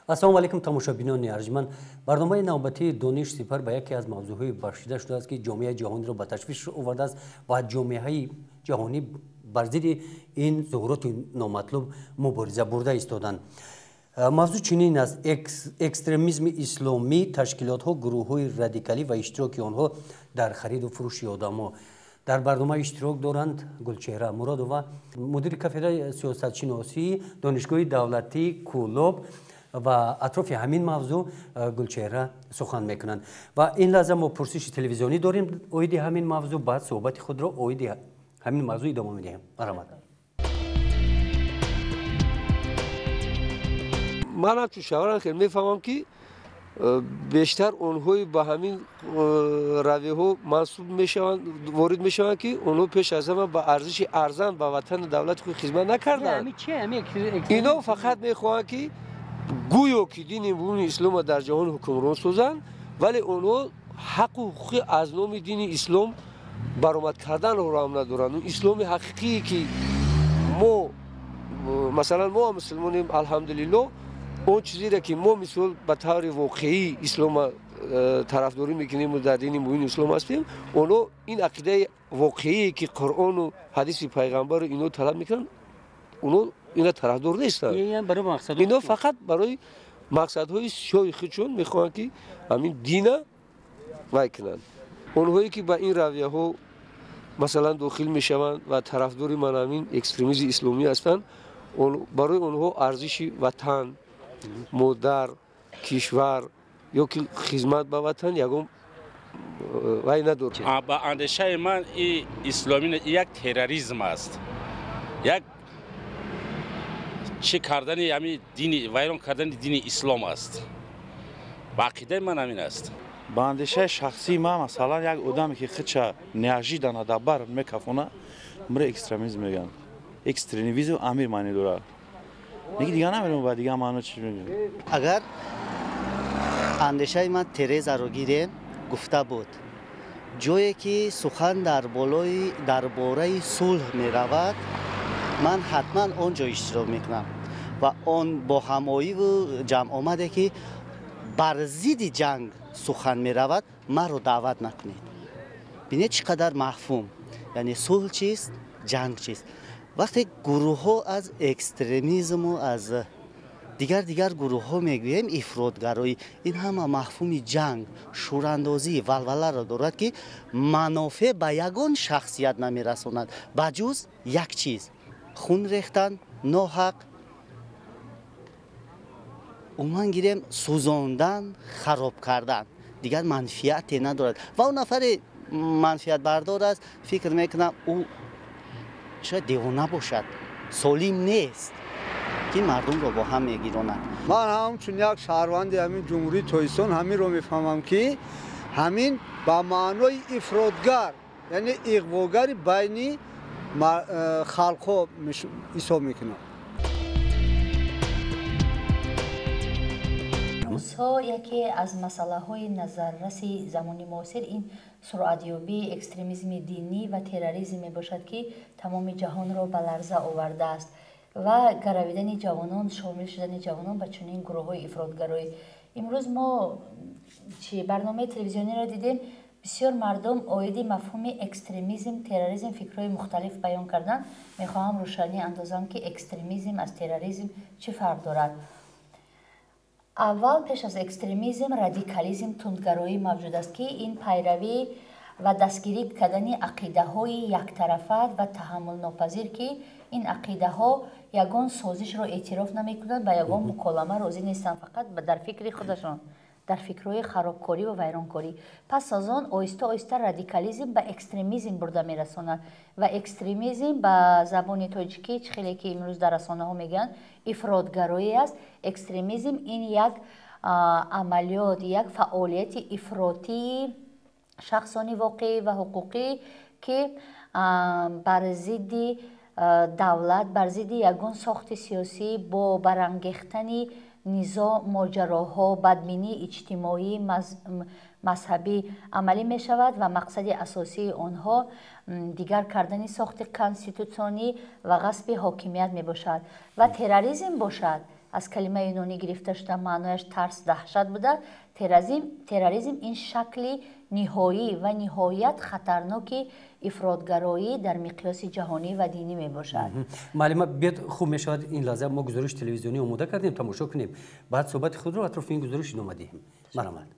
Ассалому алайкум, тамошобинони арҷманд. Барномаи навбатии Дониш сипар ба яке аз мавзӯъҳои бахшида шудааст, ки ҷомеаи ҷаҳониро ба ташвиш овардааст ва ҷомеаи ҷаҳонӣ бар зидди ин зуҳуроти номатлуб мубориза бурда истоданд. Мавзӯъ чунин аст: экстремизми исломӣ, ташкилотҳо, гурӯҳҳои радикалӣ ва иштироки онҳо дар хариду фурӯши одамҳо. Дар барнома иштирок доранд Гулчеҳра Муродова, мудири кафедраи сиёсатшиносии Донишгоҳи давлатии Кӯлоб, ва атрофи ҳамин мавзӯъ Гулчеҳра сухан мекунанд. Ва ин лаҳза мо пурсиши телевизионӣ дорем оиди ҳамин мавзӯъ, баъд суҳбати худро оиди ҳамин мавзӯъ идома медиҳем. Марҳамат. Ман ҳамчун шавҳарам хеле мефаҳмам, ки бештар онҳои ба ҳамин равияҳо мансуб мешаванд, ворид мешаванд, ки онҳо пеш аз ҳама ба арзиши арзан ба ватану давлати худ хизмат накарданд. Ино фақат мехоҳанд, ки гӯё ки дини мубини исломро дар ҷаҳон ҳукмрон созанд, вале онҳо ҳаққу ҳуқуқи аз номи дини ислом баромад карданро ҳам надоранд. Исломи ҳақиқие, ки мо, масалан, мо мусулмонем, алҳамдулилло, он чизеро, ки мо мисол ба таври воқеӣ ислома тарафдорӣ мекунем, дар дини мубини ислом ҳастем, онҳо ин ақидаи воқеие, ки Қуръону ҳадиси пайғамбару ино талаб мекунанд, онҳо ина тарафдор нестанд. Ино фақат барои мақсадҳои сиёҳи худшон мехоҳанд, ки ҳамин дина вай кунанд. Онҳое, ки ба ин равияҳо, масалан, дохил мешаванд ва тарафдори ман ҳамин экстремизми исломӣ ҳастанд, барои онҳо арзиши ватан, модар, кишвар ё ки хизмат ба ватан ягон вай надорад. Ба андешаи ман, и исломӣ як терроризм аст, як чӣ кардани ҳамин дини, вайрон кардани дини ислом аст. Ба ақидаи ман ҳамин аст. Ба андешаи шахсии ман, масалан, як одаме, ки худша неожиданно дар бар мекафона, мра экстремизм мегӯянд. Экстремизм амир маънӣ дорад. Неки дигар намедонам ба дигар маъно чӣ мегӯянд. Агар андешаи ман Терезаро гирем, гуфта буд: ҷое ки сухан дар болои дар бораи сулҳ меравад, ман ҳатман он ҷо иштирок мекунам, ва он бо ҳамоиву ҷамъомаде, ки бар зидди ҷанг сухан меравад, маро даъват накунед. Бинед, чӣ қадар мафҳум, яъне сулҳ чист, ҷанг чист. Вақте гурӯҳҳо аз экстремизму аз дигар гурӯҳҳо мегӯем, ифротгароӣ, ин ҳама мафҳуми ҷанг, шӯрандозӣ, валваларо дорад, ки манофеъ ба ягон шахсият намерасонад, ба ҷуз як чиз: хун рехтан ноҳақ, умуман гирем, сӯзондан, хароб кардан, дигар манфиате надорад. Ва он нафаре манфиатбардор аст, фикр мекунам, ӯ шояд девона бошад, солим нест, ки мардумро бо ҳам мегиронад. Ман ҳамчун як шаҳрванди ҳамин Ҷумҳурии Тоҷикистон ҳаминро мефаҳмам, ки ҳамин ба маънои ифротгар, яъне иғвогари байни халқҳо ҳисоб мекунам. Рӯзҳо яке аз масъалаҳои назарраси замони муосир ин суръатёбии экстремизми динӣ ва терроризм мебошад, ки тамоми ҷаҳонро ба ларза овардааст, ва гаравидани ҷавонон, шомил шудани ҷавонон ба чунин гурӯҳҳои ифротгароӣ. Имрӯз мо чи барномаи телевизиониро дидем, бисёр мардум оиди мафҳуми экстремизм, терроризм фикрҳои мухталиф баён карданд. Мехоҳам рӯшанӣ андозам, ки экстремизм аз терроризм чӣ фарқ дорад. Аввал, пеш аз экстремизм, радикализм, тундгароӣ мавҷуд аст, ки ин пайравӣ ва дастгирӣ кардани ақидаҳои яктарафа ва таҳаммулнопазир, ки ин ақидаҳо ягон созишро эътироф намекунанд, ба ягон муколама розӣ нестанд, фақат дар фикри худашон, дар фикрҳои харобкорӣ ва вайронкорӣ. Пас аз он оҳиста оҳиста радикализм ба экстремизм бурда мерасонад, ва экстремизм ба забони тоҷикӣ, чӣ хеле ки имрӯз дар расонаҳо мегӯянд, ифротгароӣ аст. Экстремизм ин як амалиёт, як фаъолияти ифротии шахсони воқеӣ ва ҳуқуқӣ, ки бар зидди давлат, бар зидди ягон сохти сиёсӣ бо барангехтани низоъ, моҷароҳо, бадбинии иҷтимоӣ, мазҳабӣ амалӣ мешавад, ва мақсади асосии онҳо дигар кардани сохти конститутсионӣ ва ғасби ҳокимият мебошад. Ва терроризм бошад, Аз калимаи юнонӣ гирифта шуда, маънояш тарс, даҳшат буда, терроризм ин шакли ниҳоӣ ва ниҳоят хатарноки ифротгароӣ дар миқёси ҷаҳонӣ ва динӣ мебошад. Муаллима, биёд, хуб мешавад, ин лаҳза мо гузориши телевизионӣ омода кардем, тамошо кунем, баъд суҳбати худро атрофи ин гузориш идома диҳем. Марҳамат.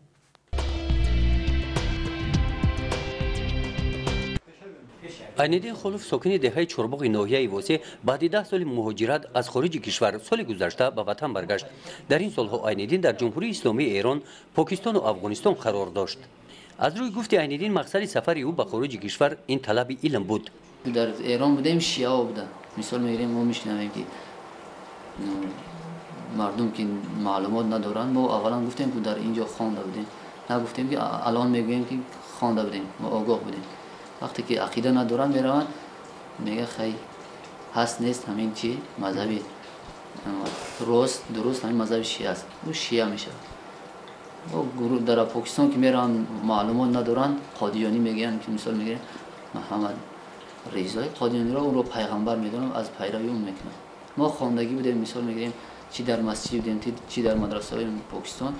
Айниддин Холов, сокини деҳаи Чорбоғи ноҳияи Восеъ, баъди 10 соли муҳоҷират аз хориҷи кишвар соли гузашта ба ватан баргашт. Дар ин солҳо Айниддин дар Ҷумҳурии Исломии Эрон, Покистону Афғонистон қарор дошт. Аз рӯи гуфти Айниддин, мақсади сафари ӯ ба хориҷи кишвар ин талаби илм буд. Дар Эрон будем, шиао буда. Мисол мегирем, мо мешунавем, ки мардум ки маълумот надоранд. Мо аввалан гуфтем, ки дар инҷо хонда будем, нагуфтем, ки алон мегӯем, ки хонда будем, мо огоҳ будем. Вақте ки ақида надоранд, мераванд, мега хай ҳаст нест, ҳамин чи мазҳаби рост дуруст ҳамин мазҳаби шиа аст, ӯ шиа мешавад. Дар Покистон ки мераванд, маълумот надоранд, қодиёнӣ мегӯянд, ки мисол мегирем, Муҳаммад Резои Қодиёниро, ӯро пайғамбар медонам, аз пайрави ӯ мекунанд. Мо хондагӣ будем, мисол мегирем, чи дар масҷид будем, чи дар мадрасаҳои Покистон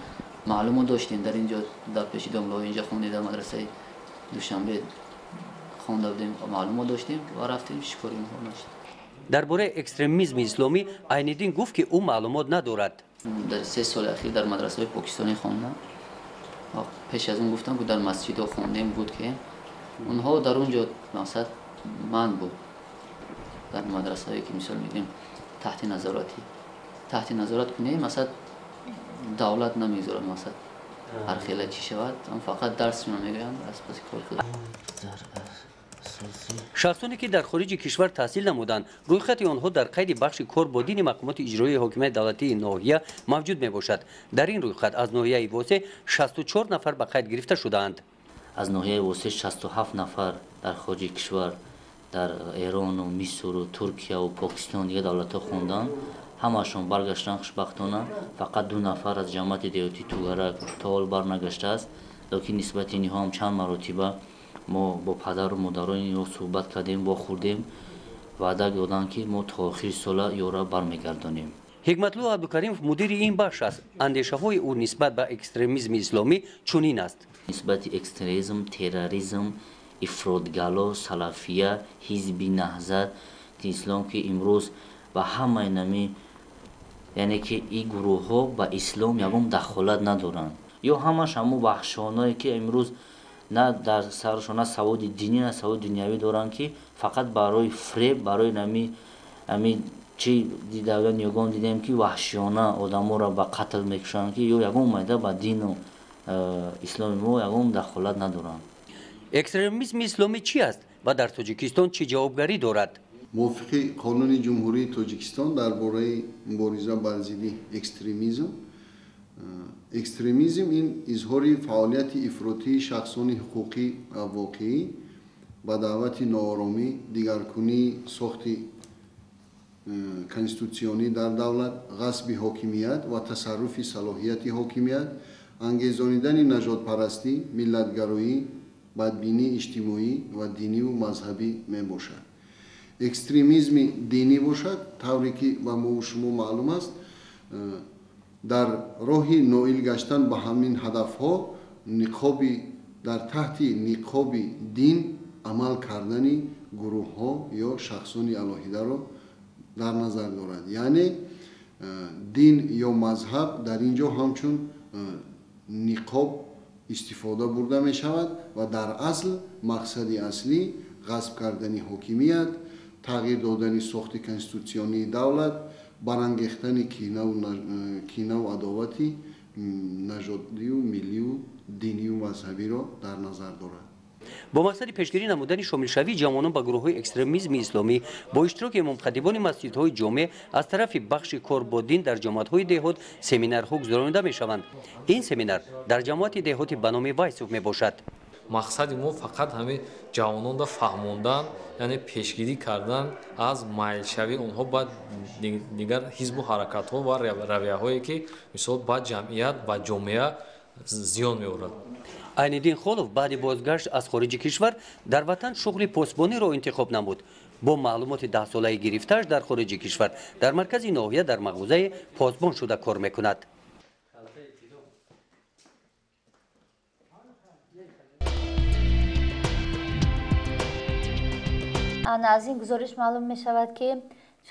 маълумот доштем. Дар инҷо, дар пеши домлаҳои инҷа хондем, дар мадрасаи Душанбе хонда будем, маълумот доштем ва рафтем, шикори онҳо нашудем. Дар бораи экстремизми исломӣ Айниддин гуфт, ки ӯ маълумот надорад. Дар 3 соли ахир дар мадрасаҳои покистонӣ хондам. Пеш аз он гуфтам, ки дар масҷидҳо хондем, буд, ки онҳо дар он ҷо мақсад ман буд. Дар мадрасаҳое ки мисол мегирем, таҳти назорат кунем, мақсад давлат намегузорад, мақсад ҳар хела чӣ шавад, фақат дарсшон мегӯянд, аз паси кори худ. Шахсоне ки дар хориҷи кишвар таҳсил намуданд, рӯйхати онҳо дар қайди бахши кор бо дини мақомоти иҷроии ҳокимияти давлатии ноҳия мавҷуд мебошад. Дар ин рӯйхат аз ноҳияи Восеъ 64 нафар ба қайд гирифта шудаанд. Аз ноҳияи Восеъ 67 нафар дар хориҷи кишвар, дар Эрону Мисру Туркияву Покистон, дигар давлатҳо хонданд. Ҳамаашон баргаштанд хушбахтона. Фақат 2 нафар аз ҷамоати деҳоти Тугарак то ҳол барнагаштааст, лекин нисбати инҳо ҳам чанд маротиба мо бо падару модарони инҳо суҳбат кардем, вохӯрдем, ваъда доданд, ки мо то охири сола ёра бармегардонем. Ҳикматлло Абдукаримов мудири ин бахш аст. Андешаҳои ӯ нисбат ба экстремизми исломӣ чунин аст. Нисбати экстремизм, терроризм, ифротгало, салафия, ҳизби наҳзати ислом, ки имрӯз ба ҳамаи нами, яъне ки ин гурӯҳҳо ба ислом ягон дахолат надоранд. Ё ҳамаш ҳамон ваҳшоное, ки имрӯз на дар сарашон на саводи динӣ, на саводи дунявӣ доранд, ки фақат барои фреб, барои нами чи дида ниёгон дидем, ки ваҳшиёна одаморо ба қатл мекушанд, ки ё ягон майда ба дину исломи мо ягон дахолат надоранд. Экстремизми исломӣ чи аст ва дар Тоҷикистон чӣ ҷавобгарӣ дорад? Мувофиқи қонуни Ҷумҳурии Тоҷикистон дар бораи мубориза бар зидди экстремизм, экстремизм ин изҳори фаъолияти ифротии шахсони ҳуқуқӣ ва воқеӣ ба даъвати нооромӣ, дигаркунии сохти конститутсионӣ дар давлат, ғасби ҳокимият ва тасарруфи салоҳияти ҳокимият, ангезонидани нажодпарастӣ, миллатгароӣ, бадбинии иҷтимоӣ ва диниву мазҳабӣ мебошад. Экстремизми динӣ бошад, тавре ки ба мову шумо маълум аст, дар роҳи ноил гаштан ба ҳамин ҳадафҳо ниқоби дар таҳти ниқоби дин амал кардани гурӯҳҳо ё шахсони алоҳидаро дар назар дорад. Яъне дин ё мазҳаб дар ин ҷо ҳамчун ниқоб истифода бурда мешавад ва дар асл мақсади аслӣ ғасб кардани ҳокимият, тағйир додани сохти конститутсионии давлат, барангехтани кинаву адовати нажодию миллию динию мазҳабиро дар назар дорад. Бо мақсади пешгирӣ намудани шомилшавии ҷавонон ба гурӯҳҳои экстремизми исломӣ бо иштироки имомхатибони масҷидҳои ҷомеъ аз тарафи бахши кор бо дин дар ҷамоатҳои деҳот семинарҳо гузаронида мешаванд. Ин семинар дар ҷамоати деҳоти ба номи Вайсов мебошад. Мақсади мо фақат ҳамин ҷавононро фаҳмондан, яъне пешгирӣ кардан аз майлшавии онҳо ба дигар ҳизбу ҳаракатҳо ва равияҳое, ки мисол ба ҷамъият, ба ҷомеа зиён меорад. Айниддин Холов баъди бозгашт аз хориҷи кишвар дар ватан шуғли посбониро интихоб намуд. Бо маълумоти 10-солаи гирифтааш дар хориҷи кишвар дар маркази ноҳия дар мағозаи посбон шуда кор мекунад. Аз ин гузориш маълум мешавад, ки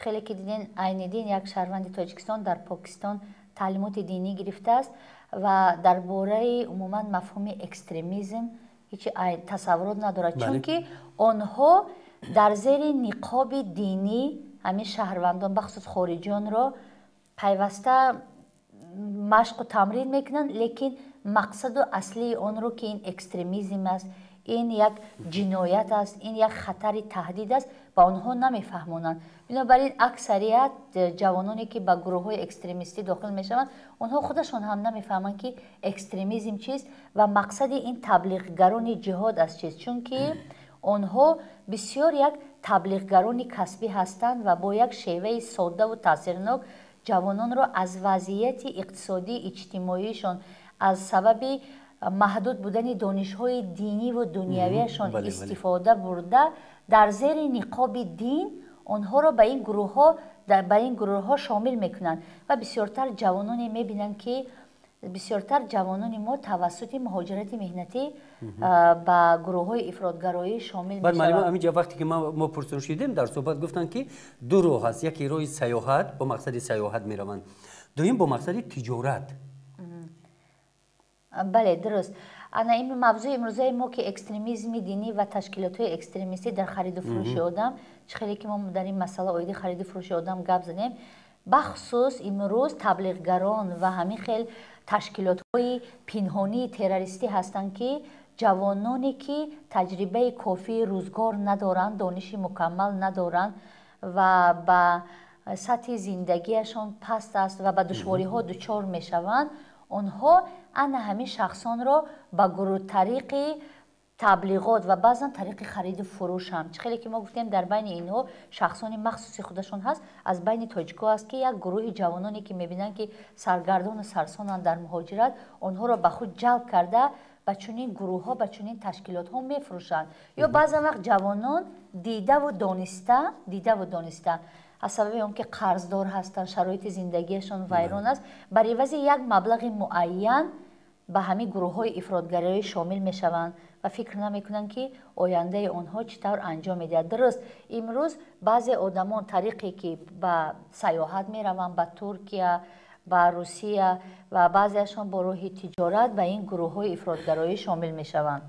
хеле ки диден, Айниддин як шаҳрванди Тоҷикистон дар Покистон таълимоти динӣ гирифтааст ва дар бораи умуман мафҳуми экстремизм ҳеҷ тасаввурот надорад, чунки онҳо дар зери ниқоби динӣ ҳамин шаҳрвандон, бахусус хориҷиёнро пайваста машқу тамрин мекунанд, лекин мақсаду аслии онро, ки ин экстремизм аст, ин як ҷиноят аст, ин як хатари таҳдид аст, ба онҳо намефаҳмонанд. Бинобар ин аксарият ҷавононе, ки ба гурӯҳҳои экстремистӣ дохил мешаванд, онҳо худашон ҳам намефаҳманд, ки экстремизм чист ва мақсади ин таблиғгарони ҷиҳод аз чист, чунки онҳо бисёр як таблиғгарони касбӣ ҳастанд ва бо як шеваи соддаву таъсирнок ҷавононро аз вазъияти иқтисодии иҷтимоиишон, аз сабаби маҳдуд будани донишҳои диниву дунявиашон истифода бурда, дар зери ниқоби дин онҳоро ба ин гурӯҳҳо шомил мекунанд. Ва бисёртар ҷавононе мебинанд, ки бисёртар ҷавонони мо тавассути муҳоҷирати меҳнатӣ ба гурӯҳҳои ифротгароӣ шомил мешаванд. Ҳаминҷа вақте ки мо пурсон шудем, дар суҳбат гуфтанд, ки ду роҳ ҳаст: яке роҳи сайёҳат, бо мақсади сайёҳат мераванд, дуюм бо мақсади тиҷорат. Бале, дуруст. Ана ин мавзӯи имрӯзаи мо, ки экстремизми динӣ ва ташкилотҳои экстремистӣ дар хариду фурӯши одам, чӣ хеле ки мо дар ин масъала оиди хариду фурӯши одам гап задем, бахусус имрӯз таблиғгарон ва ҳамин хел ташкилотҳои пинҳонии террористӣ ҳастанд, ки ҷавононе, ки таҷрибаи кофии рӯзгор надоранд, дониши мукаммал надоранд ва ба сатҳи зиндагиашон паст аст ва ба душвориҳо дучор мешаванд, онҳо ана ҳамин шахсонро ба гурӯҳ тариқи таблиғот ва баъзан тариқи хариду фурӯш ҳам, чӣ хеле ки мо гуфтем, дар байни инҳо шахсони махсуси худашон ҳаст, аз байни тоҷикҳо аст, ки як гурӯҳи ҷавононе, ки мебинанд, ки саргардону сарсонанд дар муҳоҷират, онҳоро ба худ ҷалб карда ба чунин гурӯҳҳо, ба чунин ташкилотҳо мефурӯшанд. Ё баъзан вақт ҷавонон дидаву дониста аз сабаби он ки қарздор ҳастанд, шароити зиндагиашон вайрон аст, бар ивази як маблағи муайян ба ҳамин гурӯҳҳои ифротгароӣ шомил мешаванд ва фикр намекунанд, ки ояндаи онҳо чӣ тавр анҷом медиҳад. Дуруст, имрӯз баъзе одамон тариқе ки ба сайёҳат мераванд ба Туркия, ба Русия ва баъзеашон бо роҳи тиҷорат ба ин гурӯҳҳои ифротгароӣ шомил мешаванд.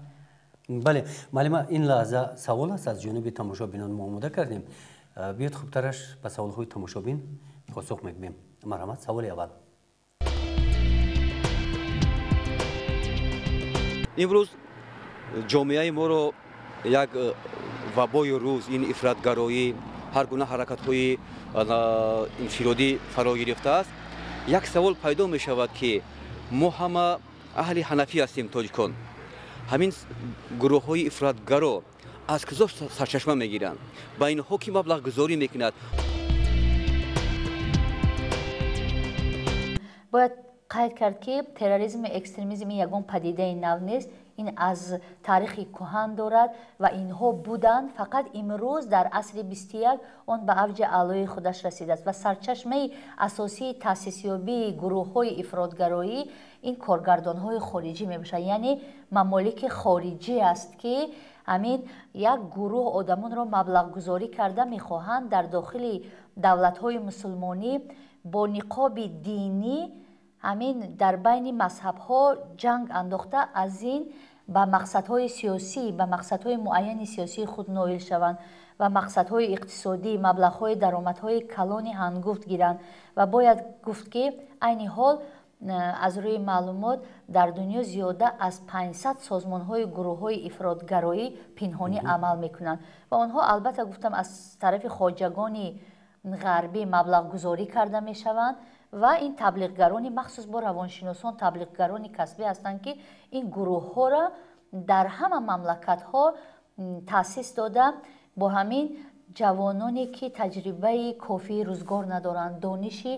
Бале, муаллима, ин лаҳза савол аст аз ҷониби тамошобинон мо омода кардем. Биёд хубтараш ба саволҳои тамошобин посух мегӯем. Марҳамат, саволи аввал. Имрӯз ҷомеаи моро як вабои рӯз, ин ифротгароӣ, ҳар гуна ҳаракатҳои инфиродӣ фаро гирифтааст. Як савол пайдо мешавад, ки мо ҳама аҳли ҳанафӣ ҳастем, тоҷикон. Ҳамин гурӯҳҳои ифротгаро аз куҷо сарчашма мегиранд? Ба инҳо ки маблағгузорӣ мекунад? Бояд қайд кард, ки терроризму экстремизм ягон падидаи нав нест, ин аз таърихи кӯҳан дорад ва инҳо буданд, фақат имрӯз дар асри 21 он ба авҷи аълои худаш расидааст ва сарчашмаи асосии таъсисёбии гурӯҳҳои ифротгароӣ ин коргардонҳои хориҷӣ мебошад, яъне мамолики хориҷӣ аст, ки ҳамин як гурӯҳ одамонро маблағгузорӣ карда мехоҳанд дар дохили давлатҳои мусулмонӣ бо ниқоби динӣ ҳамин дар байни мазҳабҳо ҷанг андохта, аз ин ба мақсадҳои сиёсӣ, ба мақсадҳои муайяни сиёсии худ ноил шаванд ва мақсадҳои иқтисодӣ, маблағҳои даромадҳои калони ҳангуфт гиранд. Ва бояд гуфт, ки айни ҳол аз рӯи маълумот дар дунё зиёда аз 500 созмонҳои гурӯҳҳои ифротгароӣ пинҳонӣ амал мекунанд ва онҳо албатта гуфтам аз тарафи хоҷагони ғарбӣ маблағгузорӣ карда мешаванд ва ин таблиғгарони махсус бо равоншиносон, таблиғгарони касбӣ ҳастанд, ки ин гурӯҳҳоро дар ҳама мамлакатҳо таъсис дода бо ҳамин ҷавононе, ки таҷрибаи кофии рӯзгор надоранд, дониши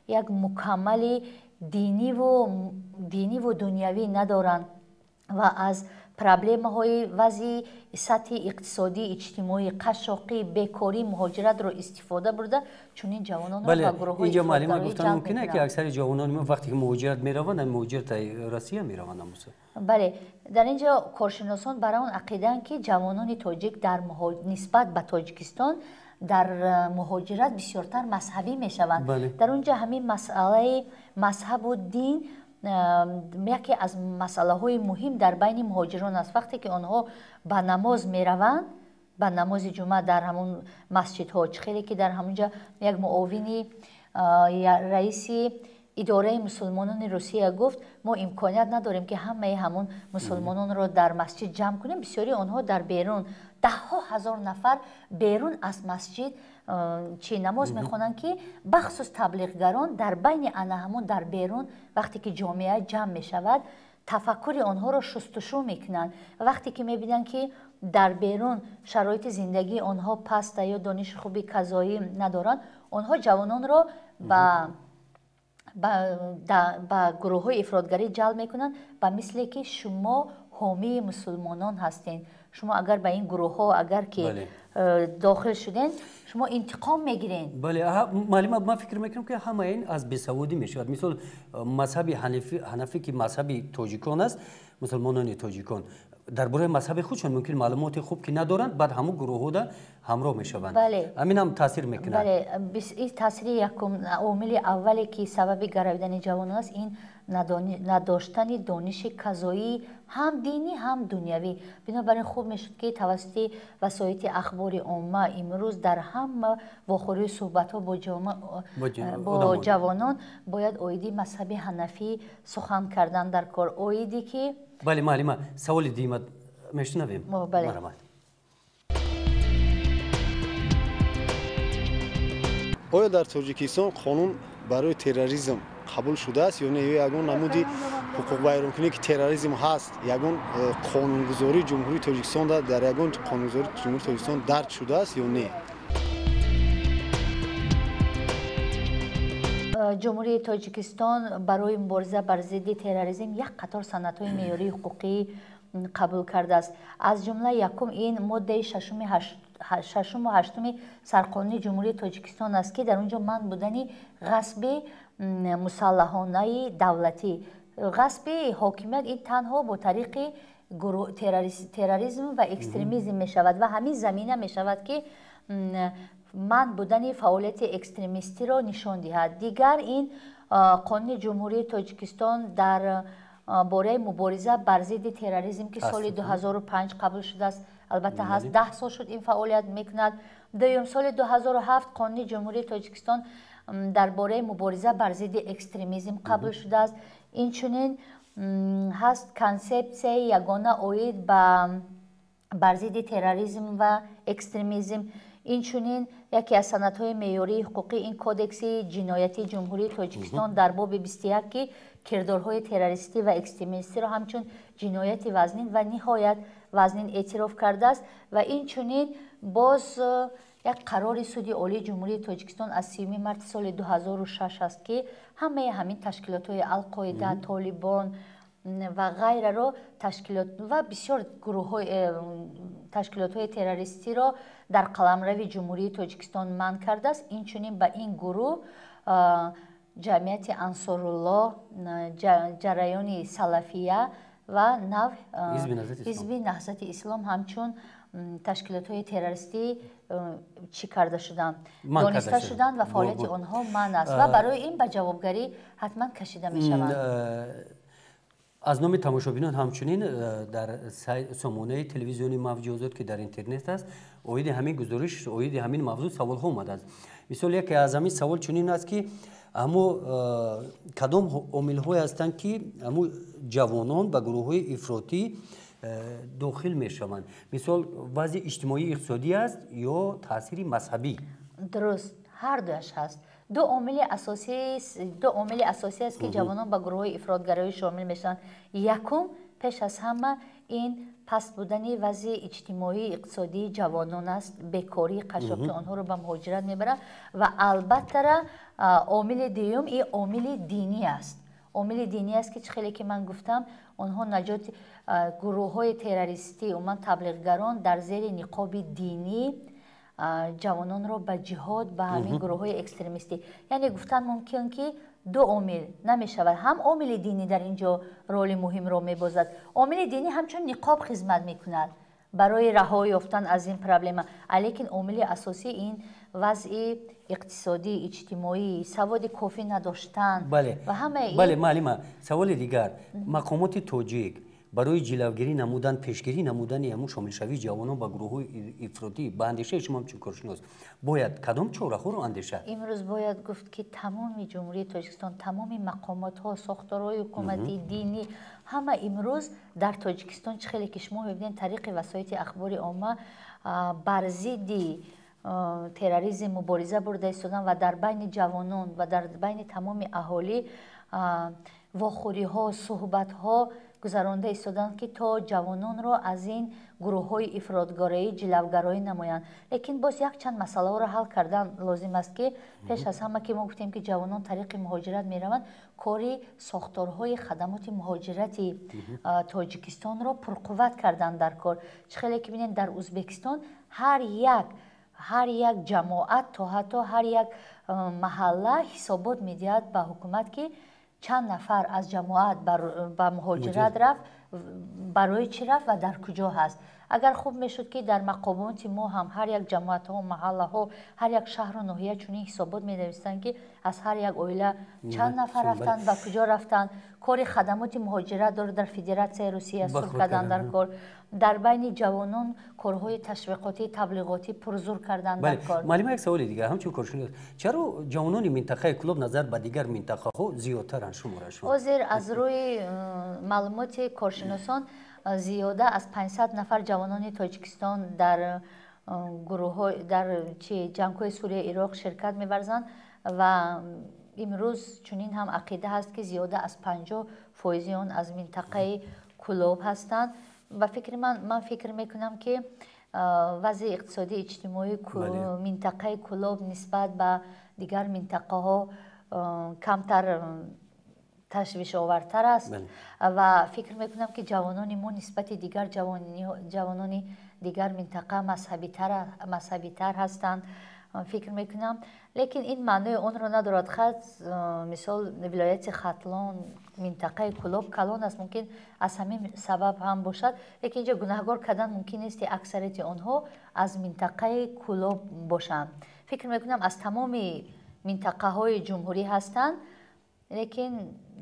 як мукаммали диниву дунявӣ надоранд ва аз проблемаҳои вазъи сатҳи иқтисодӣ, иҷтимоӣ, қашшоқӣ, бекорӣ, муҳоҷиратро истифода бурда, чунин ҷавононро ба гурӯҳҳои инҷо муаллима гуфтан мумкин аст, ки аксари ҷавонони мо вақте ки муҳоҷират мераванд, муҳоҷират Россия мераванд. Бале, дар инҷо коршиносон бар он ақидаанд, ки ҷавонони тоҷик дар нисбат ба Тоҷикистон дар муҳоҷират бисёртар мазҳабӣ мешаванд. Дар он ҷо ҳамин масъалаи мазҳабу дин яке аз масъалаҳои муҳим дар байни муҳоҷирон аст. Вақте ки онҳо ба намоз мераванд, ба намози ҷумъа дар ҳамон масҷидҳо, чӣ хеле ки дар ҳамон ҷо як муовини раиси идораи мусулмонони Русия гуфт, мо имконият надорем, ки ҳамаи ҳамон мусулмононро дар масҷид ҷамъ кунем. Бисёри онҳо дар берун, даҳҳо ҳазор нафар берун аз масҷид чӣ намоз мехонанд, ки бахусус таблиғгарон дар байни ана ҳамон дар берун вақте ки ҷомеа ҷамъ мешавад, тафаккури онҳоро шустушу мекунанд. Вақте ки мебинанд, ки дар берун шароити зиндагии онҳо паста ё дониши хуби казоӣ надоранд, онҳо ҷавононро ба гурӯҳҳои ифротгарӣ ҷалб мекунанд, ба мисле ки шумо ҳомии мусулмонон ҳастед. Шумо агар ба ин гурӯҳҳо агар ки дохил шуден, шумо интиқом мегиред. Бале, муаллима, ман фикр мекунам, ки ҳама ин аз бесаводӣ мешавад. Мисол, мазҳаби ҳанафӣ, ки мазҳаби тоҷикон аст, мусулмонони тоҷикон дар бораи мазҳаби худшон мумкин маълумоти хуб ки надоранд, баъд ҳамун гурӯҳҳода ҳамроҳ мешаванд. Ҳамин ҳам таъсир мекунад. Бале, ин таъсири якум, омили аввале ки сабаби гаравидани ҷавонон аст, ин надоштани дониши казоӣ, ҳам динӣ, ҳам дунявӣ. Бинобар ин хуб мешуд, ки тавассути васоити ахбори омма имрӯз дар ҳама вохӯрии суҳбатҳо бо ҷавонон бояд оиди мазҳаби ҳанафӣ сухан кардан дар кор, оиди ки Бале, муаллима, саволи дуюма мешунавем. Бале. Оё дар Тоҷикистон қонун барои терроризм қабул шудааст ё не? Ё ягон намуди ҳуқуқвайронкунӣ, ки терроризм ҳаст, ягон қонунгузории Ҷумҳурии Тоҷикистон, дар ягон қонунгузории Ҷумҳурии Тоҷикистон дарҷ шудааст ё не? Ҷумҳурии Тоҷикистон барои мубориза бар зидди терроризм як қатор санадҳои меъёрии ҳуқуқӣ қабул кардааст. Аз ҷумла якум ин моддаи шашуму ҳаштуми Сарқонуни Ҷумҳурии Тоҷикистон аст, ки дар он ҷо манъ будани ғасби мусаллаҳонаи давлатӣ. Ғасби ҳокимият ин танҳо бо тариқи терроризм ва экстремизм мешавад ва ҳамин замина мешавад, ки манъ будани фаъолияти экстремистиро нишон диҳад. Дигар ин Қонуни Ҷумҳурии Тоҷикистон дар бораи мубориза бар зидди терроризм, ки соли 2005 қабул шудааст, албатта ҳаст, 10 сол шуд ин фаъолият мекунад. Дуюм, соли 2007 Қонуни Ҷумҳурии Тоҷикистон дар бораи мубориза бар зидди экстремизм қабул шудааст. Инчунин ҳаст консепсияи ягона оид бар зидди терроризм ва экстремизм. Инчунин яке аз санадҳои меъёрии ҳуқуқӣ ин Кодекси ҷиноятии Ҷумҳурии Тоҷикистон дар боби 21, ки кирдорҳои террористӣ ва экстремистиро ҳамчун ҷинояти вазнин ва ниҳоят вазнин эътироф кардааст. Ва инчунин боз як қарори Суди Олии Ҷумҳурии Тоҷикистон аз 30 марти соли 2006 аст, ки ҳамаи ҳамин ташкилотҳои Алқоида, Толибон ва ғайраро ташкилот ва бисёр гурӯҳҳои ташкилотҳои террористиро дар қаламрави Ҷумҳурии Тоҷикистон манъ кардааст. Инчунин ба ин гурӯҳ ҷамъияти Ансоруллоҳ, ҷараёни Салафия ва нав Ҳизби Наҳзати Ислом ҳамчун ташкилотҳои террористӣ чӣ карда шуданд, дониста шуданд ва фаъолияти онҳо манъ аст ва барои ин ба ҷавобгарӣ ҳатман кашида мешаванд. Аз номи тамошобинон ҳамчунин дар сомонаи телевизиони Мавҷи Озод, ки дар интернет аст, оиди ҳамин гузориш, оиди ҳамин мавзӯъ саволҳо омадааст. Мисол, яке аз ҳамин савол чунин аст, ки ҳамо кадом омилҳое ҳастанд, ки ҳамо ҷавонон ба гурӯҳҳои ифротӣ дохил мешаванд? Мисол, вазъи иҷтимоии иқтисодӣ аст ё таъсири мазҳабӣ? Дуруст, ҳар дуяш ҳаст. Ду омили асосӣ аст, ки ҷавонон ба гурӯҳҳои ифротгароӣ шомил мешаванд. Якум, пеш аз ҳама ин паст будани вазъи иҷтимоии иқтисодии ҷавонон аст, бекорӣ, қашшоқӣ онҳоро ба муҳоҷират мебарад ва албаттара омили дуюм ин омили динӣ аст. Омили динӣ аст, ки чӣ хеле ки ман гуфтам, онҳо наҷоти Гурӯҳҳои террористӣ, умуман таблиғгарон дар зери ниқоби динӣ ҷавононро ба ҷиҳод, ба ҳамин гурӯҳҳои экстремистӣ. Яъне гуфтан мумкин, ки ду омил намешавад. Ҳам омили динӣ дар ин ҷо роли муҳимро мебозад. Омили динӣ ҳамчун ниқоб хизмат мекунад барои раҳо ёфтан аз ин проблема. Лекин омили асосӣ ин вазъи иқтисодӣ, иҷтимоӣ, саводи кофӣ надоштан ва ҳамаи. Бале, муаллима, саволи дигар. Мақомоти тоҷик барои ҷилавгирӣ намудан, пешгирӣ намудани ҳамун шомилшавии ҷавонон ба гурӯҳҳои ифротӣ, ба андешаи шумо ҳамчун коршинос, бояд кадом чораҳоро андешад? Имрӯз бояд гуфт, ки тамоми Ҷумҳурии Тоҷикистон, тамоми мақомотҳо, сохторҳои ҳукуматӣ, динӣ, ҳама имрӯз дар Тоҷикистон, чӣ хеле ки шумо мебинед, тариқи васоити ахбори омма бар зидди терроризм мубориза бурда истоданд ва дар байни ҷавонон ва дар байни тамоми аҳолӣ вохӯриҳо, суҳбатҳо гузаронда истоданд, ки то ҷавононро аз ин гурӯҳҳои ифротгароӣ ҷилавгароӣ намоянд. Лекин боз якчанд масъалаҳоро ҳал кардан лозим аст, ки пеш аз ҳама, ки мо гуфтем, ки ҷавонон тариқи муҳоҷират мераванд, кори сохторҳои хадамоти муҳоҷирати Тоҷикистонро пурқувват кардан дар кор. Чӣ хеле ки бинед, дар Ӯзбекистон ҳар як ҷамоат, то ҳатто ҳар як маҳалла ҳисобот медиҳад ба ҳукумат, ки чанд нафар аз ҷамоат ба муҳоҷират рафт, барои чӣ рафт ва дар куҷо ҳаст. Агар хуб мешуд, ки дар мақомоти мо ҳам ҳар як ҷамоатҳо, маҳаллаҳо, ҳар як шаҳру ноҳия чунин ҳисобот менависанд, ки аз ҳар як оила чанд нафар рафтанд, ба куҷо рафтанд. Кори хадамоти муҳоҷират дорад дар Федератсияи Русия сур кардан дар кор, дар байни ҷавонон корҳои ташвиқотӣ, таблиғотӣ пурзур кардан дар кор. Муаллима, як саволи дигар. Ҳамчун коршинос, чаро ҷавонони минтақаи Кӯлоб назар ба дигар минтақаҳо зиёдтаранд шуморашон? Ҳозир аз рӯи маълумоти коршиносон зиёда аз 500 нафар ҷавонони Тоҷикистон дар гурӯҳҳо, дар чи ҷангҳои Сурия, Ироқ ширкат меварзанд ва имрӯз чунин ҳам ақида ҳаст, ки зиёда аз 50 фоизи он аз минтақаи Кӯлоб ҳастанд. Ба фикри ман, ман фикр мекунам, ки вазъи иқтисодии иҷтимоии минтақаи Кӯлоб нисбат ба дигар минтақаҳо камтар ташвишовартар аст ва фикр мекунам, ки ҷавонони мо нисбати дигар ҷавонони дигар минтақа мазҳабитар ҳастанд, фикр мекунам. Лекин ин маънои онро надорад. Хат, мисол, вилояти Хатлон, минтақаи Кӯлоб калон аст, мумкин аз ҳамин сабаб ҳам бошад. Лекин инҷо гунаҳгор кардан мумкин нест, ки аксарияти онҳо аз минтақаи Кӯлоб бошанд. Фикр мекунам, аз тамоми минтақаҳои ҷумҳурӣ ҳастанд, лекин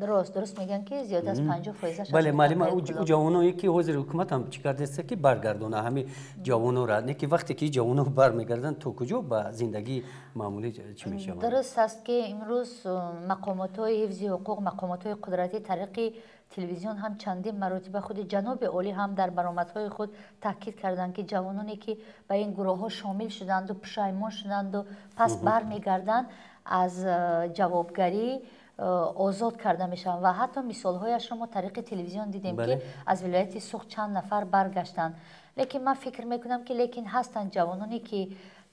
дуруст мегӯянд, ки зиёда аз 50 фоизаш. Бале, муаллима, ӯ ҷавоное ки ҳозир ҳукумат ҳам чӣ кардааст, ки баргардона ҳамин ҷавонора, не ки вақте ки ҷавоно бармегарданд, то куҷо ба зиндагии маъмулӣ чӣ мешаванд? Дуруст аст, ки имрӯз мақомотҳои ҳифзи ҳуқуқ, мақомотҳои қудратӣ тариқи телевизион ҳам чандин маротиба, худи ҷаноби олӣ ҳам дар баромадҳои худ таъкид карданд, ки ҷавононе, ки ба ин гурӯҳҳо шомил шуданду пушаймон шуданду пас бармегарданд, аз ҷавобгарӣ озод карда мешаванд ва ҳатто мисолҳояшро мо тариқи телевизион дидем, ки аз вилояти Суғд чанд нафар баргаштанд. Лекин ман фикр мекунам, ки лекин ҳастанд ҷавононе, ки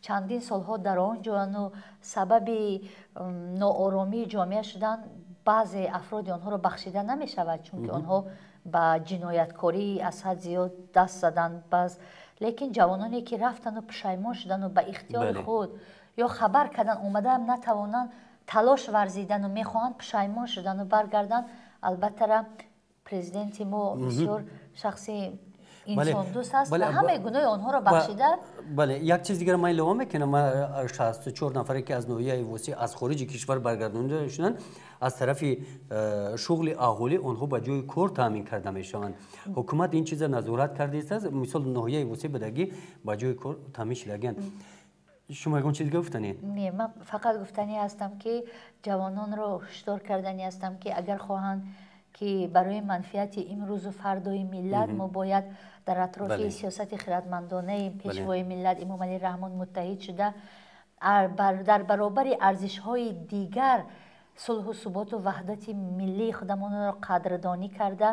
чандин солҳо дар он ҷоану сабаби нооромии ҷомеа шуданд. Баъзе афроди онҳоро бахшида намешавад, чунки онҳо ба ҷинояткорӣ аз ҳад зиёд даст заданд. Баъз лекин ҷавононе, ки рафтану пушаймон шудану ба ихтиёри худ ё хабар кардан омадаам натавонанд, талош варзидану мехоҳанд пушаймон шудану баргарданд, албаттара, президенти мо бисёр шахси инсондӯст аст ва ҳамаи гуноҳи онҳоро бахшида. Бале, як чиз дигар ман илова мекунам. 64 нафаре, ки аз ноҳияи Восеъ аз хориҷи кишвар баргардонида шуданд, аз тарафи шуғли аҳолӣ онҳо ба ҷои кор таъмин карда мешаванд. Ҳукумат ин чиза назорат кардааст. Мисол, ноҳияи Восеъ будагӣ ба ҷои кор таъмин шудагианд. Шумо ягон чиз гуфтанед? Не, ман фақат гуфтанӣ ҳастам, ки ҷавононро ҳушдор карданӣ ҳастам, ки агар хоҳанд, ки барои манфиати имрӯзу фардои миллат мо бояд дар атрофи сиёсати хиратмандонаи пешвои миллат Эмомалӣ Раҳмон муттаҳид шуда, дар баробари арзишҳои дигар сулҳу суботу ваҳдати миллии худамонро қадрдонӣ карда,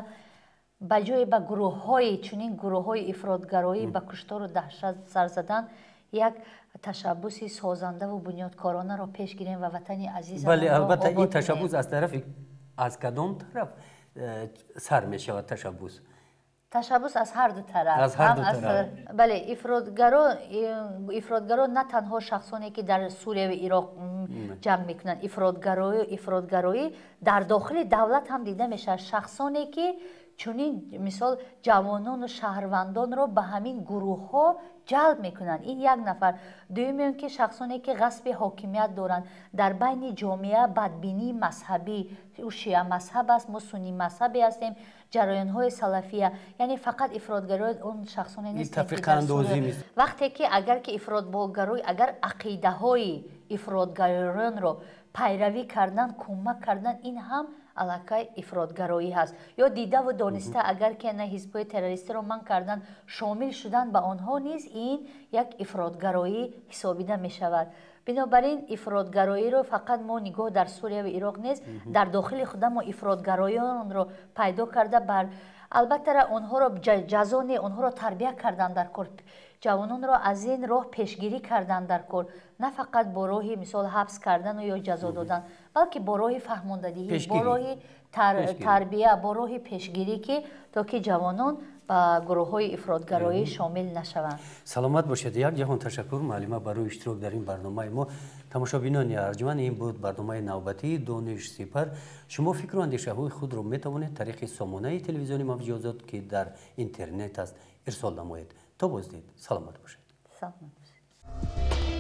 ба ҷои ба гурӯҳҳои чунин гурӯҳҳои ифротгароӣ, ба куштору даҳшат сар задан, як ташаббуси созандаву бунёдкоронаро пеш гирем ва ватани азизамонро Бале, албатта, ин обод кунем. Ташаббус аз тарафи, аз кадом тараф сар мешавад ташаббус? Ташаббус аз ҳар ду тараф. Аз ҳар ду тараф. Бале, ифротгаро на танҳо шахсоне ки дар Сурия ва Ироқ ҷанг мекунанд, ифротгароӣ дар дохили давлат ҳам дида мешавад. Шахсоне ки чунин мисол ҷавонону шаҳрвандонро ба ҳамин гурӯҳҳо ҷалб мекунанд. Ин як нафар. Дуюм он ки шахсоне ки ғасби ҳокимият доранд, дар байни ҷомеа бадбинии мазҳабӣ, ӯ шиа мазҳаб аст, мо суннӣ мазҳабе ҳастем, ҷараёнҳои салафия, яъне фақат ифротгарои он шахсоне нестанд ки дар Сурия. Вақте ки агар ки ифротгарои, агар ақидаҳои ифротгароёнро пайравӣ кардан, кӯмак кардан, ин ҳам аллакай ифротгароӣ ҳаст. Ё дидаву дониста агар ки на ҳизбҳои террористиро манъ кардан, шомил шудан ба онҳо низ ин як ифротгароӣ ҳисобида мешавад. Бинобар ин ифротгароиро фақат мо нигоҳ дар Сурия ва Ироқ нест, дар дохили худа мо ифротгароёнро пайдо карда бар албатта онҳоро ҷазо не, онҳоро тарбия кардан дар кор, ҷавононро аз ин роҳ пешгирӣ кардан дар кор, на фақат бо роҳи мисол ҳабс кардану ё ҷазо додан, балки бо роҳи фаҳмондадиҳӣ, бо роҳи тарбия, бо роҳи пешгирӣ, ки то ки ҷавонон ба гурӯҳҳои ифротгароӣ шомил нашаванд. Саломат бошед. Як ҷаҳон ташаккур, муаллима, барои иштирок дар ин барномаи мо. Тамошобинони арҷманд, ин буд барномаи навбатии Дониш Сипар. Шумо фикру андешаҳои худро метавонед тариқи сомонаи телевизиони Мавҷи Озод, ки дар интернет аст, ирсол намоед. То боздид, саломат бошед. Саломат бошед.